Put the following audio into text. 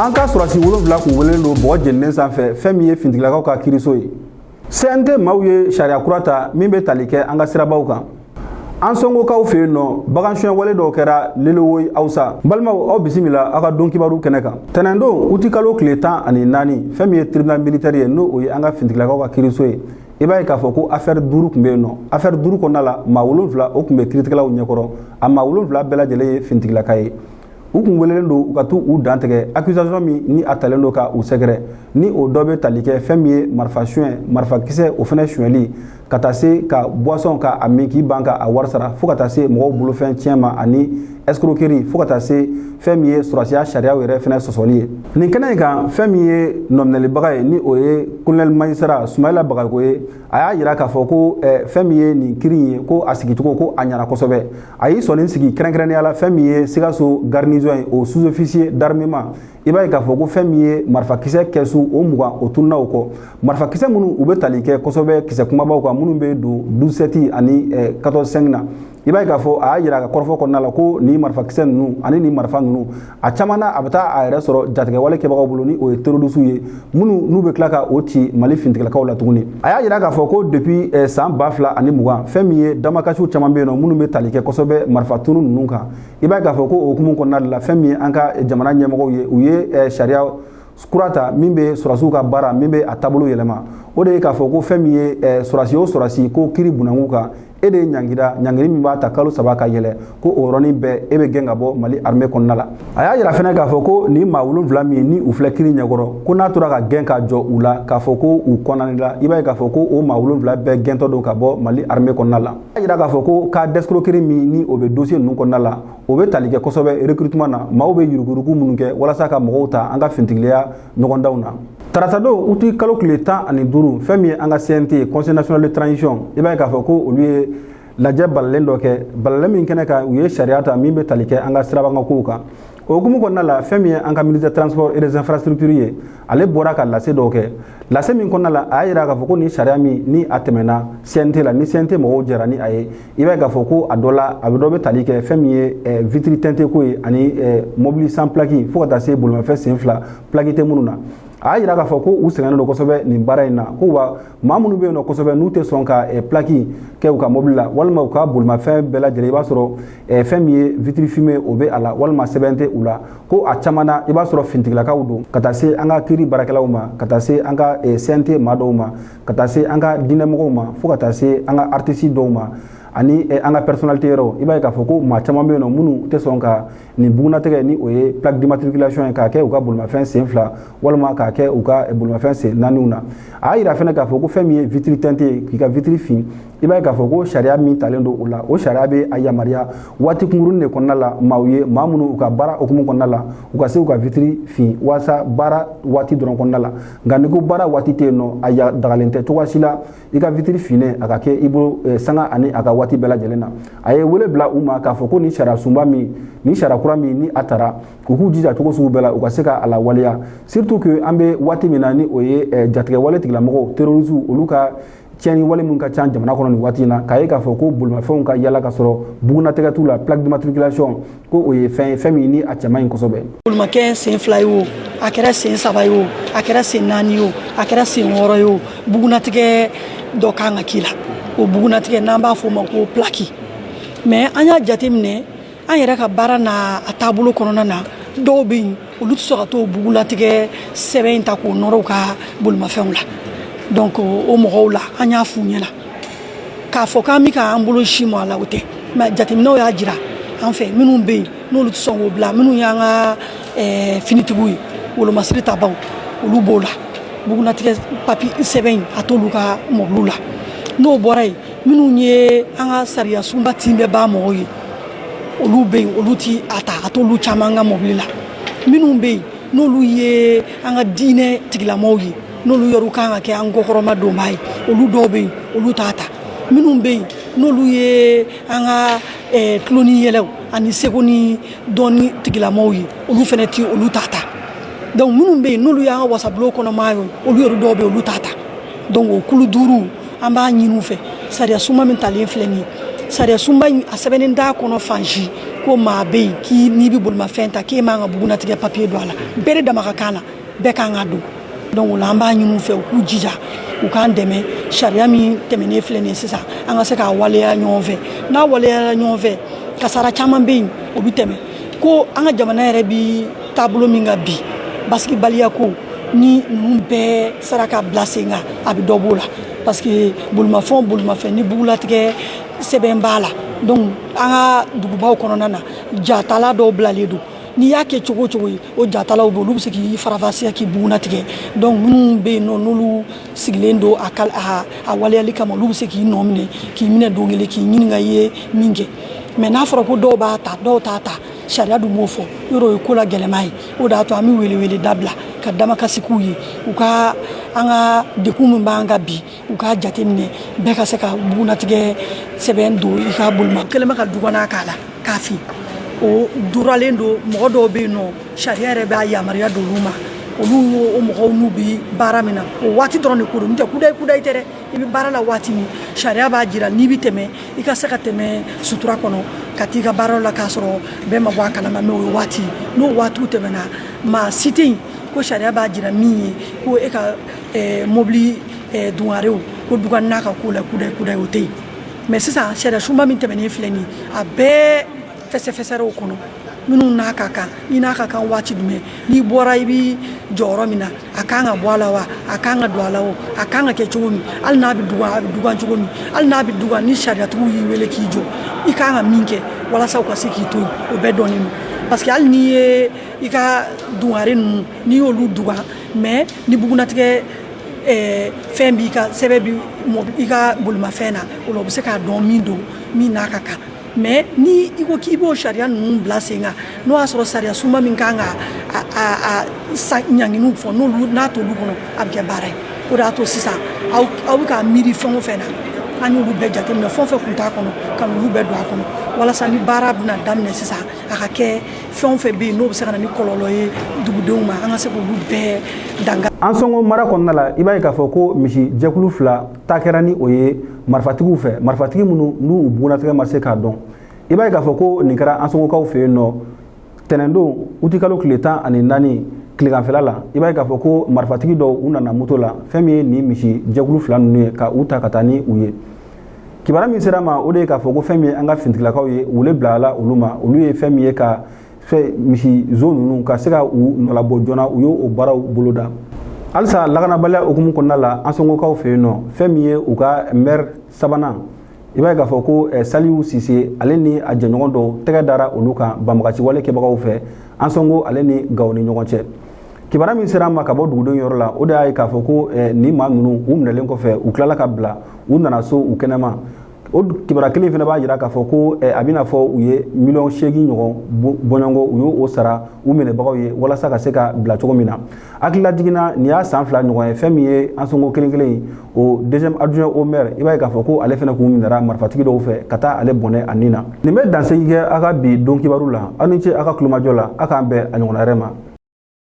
An ka sɔrɔdasi 7 kun welelen don bɔgɔ jeninen sanfɛ, fɛn min ye finitigilakaw ka kiiriso ye. CNT maaw ye sariya kura ta min bɛ tali kɛ an ka sirabaw kan. An sɔngokaw fɛ yen nɔ, bagan suɲɛ dɔw kɛra Lelowoyi Awusa. N balimaw, aw bisimila aw ka don kibaru kɛnɛ kan. Tɛnɛndon, uti kalo tile 14, fɛn min ye tribunal militaire ye, n'o o ye an ka finitigilakaw ka kiiriso ye, i b'a ye k'a fɔ ko affaire duuru tun bɛ yen nɔ. Affaire duuru kɔnɔna la, maa 7 o tun bɛ kiiritigɛlaw ɲɛkɔrɔ. A maa 7 bɛɛ lajɛlen ye finitigilaka ye. U kun welelen don u ka t'u u dantigɛ accusation min ni a talen don ka u sɛgɛrɛ, ni o dɔ bɛ tali kɛ fɛn min ye marifa suɲɛ, marifakisɛ o fɛnɛ sonyɛli, ka taa se ka boisson ka a min k'i ban ka a wari sara, fo ka taa se mɔgɔw bolofɛn tiɲɛ ma ani escroquerie, fo ka taa se fɛn min ye sɔrɔdasiya sariyaw yɛrɛ fɛnɛ sɔsɔli ye. Nin kɛnɛ in kan, fɛn min ye nɔminɛlibaga ye, ni o ye colonel magistrat Sumayila Bagayoko ye, a y'a yira k'a fɔ ko fɛn min ye nin kiri in ye, ko a sigicogo ko a ɲana kosɛbɛ. A y'i sɔnni sigi kɛrɛnkɛrɛnnenya la fɛn min ye Sikaso garnison ye, o sous-officier d'armement. I b'a ye k'a fɔ ko fɛn min ye marifakisɛ kɛsu o 20, o tununa o kɔ. Marifakisɛ minnu u bɛ tali kɛ kosɛbɛ kisɛ kumabaw kan, minnu bɛ don 12 7 ani 14 5 na, i b'a ye k'a fɔ a y'a yira a ka kɔrɔfɔ kɔnɔna la ko nin marifakisɛ ninnu ani nin marifa ninnu, a caman na, a bɛ taa a yɛrɛ sɔrɔ jatigɛwale kɛbagaw bolo, ni o ye terroriste ye, minnu n'u bɛ tila ka o ci Mali finitigilakaw la tuguni. A y'a yira k'a fɔ ko depuis san 2020, fɛn min ye damakasiw caman bɛ yen nɔ minnu bɛ tali kɛ kosɛbɛ marifa tunu ninnu kan. I b'a ye k'a fɔ ko o hukumu kɔnɔna de la, fɛn min ye an ka jamana ɲɛmɔgɔw ye, u ye sariya kura ta min bɛ sɔrɔdasiw ka baara, min bɛ a taabolo yɛlɛma. O de ye k'a fɔ ko fɛn min ye sɔrɔdasi o sɔrɔdasi ko kiri bunakun kan, e de ye ɲangira, ɲangili min b'a ta kalo 3 ka yɛlɛ, ko o yɔrɔnin bɛɛ e bɛ gɛn ka bɔ Mali armée kɔnɔna la. A y'a yira fɛnɛ k'a fɔ ko nin maa 7 min ni u filɛ kiri ɲɛkɔrɔ, ko n'a tora ka gɛn ka jɔ u la k'a fɔ ko u kɔnɔna la, i b'a ye k'a fɔ ko o maa 7 bɛɛ gɛntɔ don ka bɔ Mali armée kɔnɔna la. A y'a yira k'a fɔ ko cas d'escroquerie min ni o bɛ dossier ninnu kɔnɔna la, o bɛ tali kɛ kosɛbɛ recrutement na, maaw bɛ yuruguyurugu minnu kɛ walasa ka mɔgɔw ta an ka finitigiya ɲɔgɔndanw na. Taratadon, uti kalo tile 15, fɛn min ye an ka CNT, Conseil national de transition, i b'a ye k'a fɔ ko olu ye lajɛ balalen dɔ kɛ, balalen min kɛnɛ kan u ye sariya ta min bɛ tali kɛ an ka sirabakan kow kan. O hukumu kɔnɔna la, fɛn min ye an ka ministre transport et des infrastructures ye, ale bɔra ka lase dɔw kɛ. Lase min kɔnɔna la, a y'a yira k'a fɔ ko nin sariya min ni a tɛmɛna CNT la, ni CNT mɔgɔw jɛra ni a ye, i b'a ye k'a fɔ ko a dɔ la, a bɛ dɔ bɛ tali kɛ fɛn min ye vitre teintée ko ye ani mobili sans plaque, fo ka taa se bolimafɛn sen fila plaque tɛ minnu na. A y'a yira k'a fɔ ko u sɛgɛnnen don kosɛbɛ nin baara in na, ko wa maa minnu bɛ yen nɔ kosɛbɛ, n'u tɛ sɔn ka plaque kɛ u ka mobili la walima u ka bolimafɛn bɛɛ lajɛlen, i b'a sɔrɔ fɛn min ye vitre fumée o bɛ a la walima sɛbɛn tɛ u la, ko a caman na, i b'a sɔrɔ finitigilakaw don, ka taa se an ka kiiri baarakɛlaw ma, ka taa se an ka CNT maa dɔw ma, ka taa se an ka diinɛmɔgɔw ma, fo ka taa se an ka artiste dɔw ma ani an ka personnalité yɔrɔ. I b'a ye k'a fɔ ko maa caman bɛ yen nɔ minnu tɛ sɔn ka nin bugunnatigɛ, ni o ye plaque d'immatriculation ye, k'a kɛ u ka bolimafɛn sen fila walima k'a kɛ u ka bolimafɛn sen naaniw na. A y'a yira fɛnɛ k'a fɔ ko fɛn min ye vitre teintée ye, k'i ka vitre fin, i b'a ye k'a fɔ ko sariya min talen don o la, o sariya bɛ a yamaruya waati kunkurunin de kɔnɔna la maaw ye, maa minnu u ka baara hukumu kɔnɔna la, u ka se u ka vitre fin walasa baara waati dɔrɔn kɔnɔna la. Nka n'i ko baara waati tɛ yen nɔ, a dagalen tɛ cogoya si la i ka vitre finnen a ka kɛ i bolo sanga ani a ka waati bɛɛ lajɛlen na. A ye wele bila u ma k'a fɔ ko nin sariya sunba min, nin sariya kura min ni a tara, u k'u jija cogo sugu bɛɛ la u ka se ka a lawaleya, surtout que an bɛ waati min na, ni o ye jatigɛwale tigilamɔgɔw, terroristes, olu ka tiɲɛni wale min ka ca jamana kɔnɔ nin waati in na, k'a ye k'a fɔ ko bolimafɛnw ka yala ka sɔrɔ bugunnatigɛ t'u la, plaque d'immatriculation, ko o ye fɛn ye, fɛn min ni a cɛ man ɲi kosɛbɛ. Bolimafɛn sen fila ye o, a kɛra sen saba ye o, a kɛra sen naani ye o, a kɛra sen wɔɔrɔ ye o, bugunnatigɛ dɔ kan ka k'i la. O bugunnatigɛ n'an b'a fɔ o ma ko plaque. Mais an y'a jateminɛ an yɛrɛ ka baara n'a a taabolo kɔnɔna na, dɔw bɛ yen, olu tɛ sɔn ka t'o bugunnatigɛ sɛbɛn in ta k'o nɔrɔ u ka bolimafɛnw la. Donc o mɔgɔw la, an y'a f'u ɲɛna k'a fɔ k'an bɛ k'an bolo si mɔ a la, o tɛ. Mais jateminɛw y'a jira an fɛ, minnu bɛ yen n'olu tɛ sɔn k'o bila, minnu y'an ka finitigiw ye, wolomasiri tabaw, olu b'o la, bugunnatigɛ papi sɛbɛn in a t'olu ka mɔbiliw la. N'o bɔra yen, minnu ye an ka sariya sunba tinbɛba mɔgɔw ye, olu bɛ yen, olu ti a ta, a t'olu caman ka mɔbili la. Minnu bɛ yen n'olu ye an ka diinɛ tigilamɔgɔw ye, n'olu yɛrɛ kan ka kɛ an kɔkɔrɔma donbaa ye, olu dɔw bɛ yen, olu t'a ta. Minnu bɛ yen n'olu ye an ka tulon ni yɛlɛw ani seko ni dɔnni tigilamɔgɔw ye, olu fana ti olu t'a ta. Donc minnu bɛ yen n'olu y'an ka wasabulon kɔnɔmaa ye, olu yɛrɛ dɔw bɛ yen, olu t'a ta. Donc o kulu duuru, an b'a ɲini u fɛ, sariya sunba min talen filɛ nin ye, sariya sunba in a sɛbɛnnen t'a kɔnɔ fan si. Ko maa bɛ yen k'i n'i bɛ bolimafɛn ta, k'e man ka bugunatigɛ papiye don a la. Bɛɛ de dama ka kan na, bɛɛ kan ka don. Donc o la, an b'a ɲini u fɛ, u k'u jija, u k'an dɛmɛ. Sariya min tɛmɛnen filɛ nin ye sisan, an ka se k'a waleya ɲɔgɔn fɛ. N'a waleyara ɲɔgɔn fɛ, kasara caman bɛ yen, o bɛ tɛmɛ. Ko an ka jamana yɛrɛ bi taabolo min kan bi, basigibaliya ko ni ninnu bɛɛ sera ka bila sen kan, a bɛ dɔ b'o la, parce que bolimafɛn o bolimafɛn ni bugulatigɛ sɛbɛn b'a la, donc an ka dugubaw kɔnɔna na, jatala dɔw bilalen don. N'i y'a kɛ cogo o cogo ye, o jatalaw bɛ, olu bɛ se k'i farafasiya k'i bugunatigɛ. Donc minnu bɛ yen nɔ, n'olu sigilen don a waleyali kama, olu bɛ se k'i nɔ minɛ, k'i minɛ don kelen, k'i ɲininka i ye min kɛ. Mais n'a fɔra ko dɔw b'a ta, dɔw t'a ta, sariya dun b'o fɔ yɔrɔ, o ye ko la gɛlɛma ye. O de y'a to an bɛ wele wele dabila ka damakasi k'u ye, u ka an ka dekun min b'an kan bi, u k'a jateminɛ, bɛɛ ka se ka bugunatigɛ sɛbɛn don i ka bolima. Kɛlen bɛ ka dugana k'a la k'a fin, o duralen don. Mɔgɔ dɔw bɛ yen nɔ, sariya yɛrɛ b'a yamaruya don olu ma. Olu o mɔgɔw n'u bɛ baara min na, o waati dɔrɔn de ko don. N'o tɛ, kudayi kudayi tɛ dɛ. I bɛ baara la waati min, sariya b'a jira n'i bɛ tɛmɛ, i ka se ka tɛmɛ sutura kɔnɔ ka t'i ka baara la k'a sɔrɔ bɛɛ ma bɔ a kalama. Mais o ye waati, n'o waatiw tɛmɛna, maa si tɛ yen ko sariya b'a jira min ye ko e ka mobili dungarew ko duga n'a ka ko la kudayi kudayi, o tɛ yen. Mais sisan, sariya sunba min tɛmɛnen filɛ nin ye, a bɛɛ fɛsɛfɛsɛrɛ o kɔnɔ, minnu n'a ka kan, i n'a ka kan waati jumɛn, n'i bɔra i bi jɔyɔrɔ min na, a kan ka bɔ a la wa, a kan ka don a la o, a kan ka kɛ cogo min, hali n'a bɛ dugan, a bɛ dugan cogo min, hali n'a bɛ dugan, ni sariyatigiw y'i wele k'i jɔ, i kan ka min kɛ walasa u ka se k'i to yen, o bɛɛ dɔnnen don. Parce que hali n'i ye i ka dungare ninnu, n'i y'olu dugan, mais ni bugunatigɛ fɛn b'i ka sɛbɛn bi i ka bolimafɛn na, o la u bɛ se k'a dɔn min don, min n'a ka kan. Mais ni i ko k'i b'o sariya ninnu bila sen kan, n'o y'a sɔrɔ sariya sunba min kan ka a ɲanginiw fɔ, n'olu n'a t'olu kɔnɔ, a bɛ kɛ baara ye. O de y'a to sisan aw bɛ ka miiri fɛn o fɛn na, an y'olu bɛɛ jateminɛ, fɛn o fɛn kun t'a kɔnɔ, ka n'olu bɛɛ don a kɔnɔ, walasa ni baara bɛna daminɛ sisan, a ka kɛ fɛn o fɛn bɛ yen n'o bɛ se ka na ni kɔlɔlɔ ye dugudenw ma, an ka se k'olu bɛɛ danga. Ansongo mara kɔnɔna la, i b'a ye k'a fɔ ko misi jɛkulu fila ta kɛra ni o ye marifatigiw fɛ, marifatigi minnu n'u bugunatigɛ ma se k'a dɔn. I b'a ye k'a fɔ ko nin kɛra Ansongokaw fɛ yen nɔ tɛnɛndon, utikalo tile 14, tileganfɛla la. I b'a ye k'a fɔ ko marifatigi dɔw, u nana moto la, fɛn min ye nin misi jɛkulu fila ninnu ye, ka u ta ka taa ni u ye. Kibaruya min sera ma, o de ye k'a fɔ ko fɛn min ye an ka finitigilakaw ye, wele bilala olu ma. Olu ye fɛn min ye ka fɛn misi zo ninnu ka se ka u nɔlabɔ joona, u y'o baaraw boloda. Halisa lakanabaliya hukumu kɔnɔna la, Ansongokaw fɛ yen nɔ, fɛn min ye u ka maire sabanan, i b'a ye k'a fɔ ko Saliyu Sise, ale ni a jɛɲɔgɔn dɔw tɛgɛ dara olu kan banbagaci wale kɛbagaw fɛ Ansongo ale ni Gawo ni ɲɔgɔn cɛ. Kibaruya min sera an ma ka bɔ dugudenw yɔrɔ la, o de y'a ye k'a fɔ ko nin maa ninnu, u minɛlen kɔfɛ, u tilala ka bila, u nana so u kɛnɛma. O kibaruya kelen fana b'a jira k'a fɔ ko a bɛna fɔ u ye miliyɔn 8 ɲɔgɔn bɔɲɔgɔnko, u y'o sara u minɛbagaw ye walasa ka se ka bila cogo min na. Hakilila jiginna, nin y'a san 2 ɲɔgɔn ye, fɛn min ye Ansongo kelen kelen ye, o deuxième adjoint au maire, i b'a ye k'a fɔ ko ale fana kun minɛra marifatigi dɔw fɛ ka taa ale bɔnɛ a nin na. Nin bɛ dansegi kɛ aw ka bi don kibaru la. Aw ni ce aw ka kulomajɔ la. Aw k'an bɛn a ɲɔgɔnna wɛrɛ ma.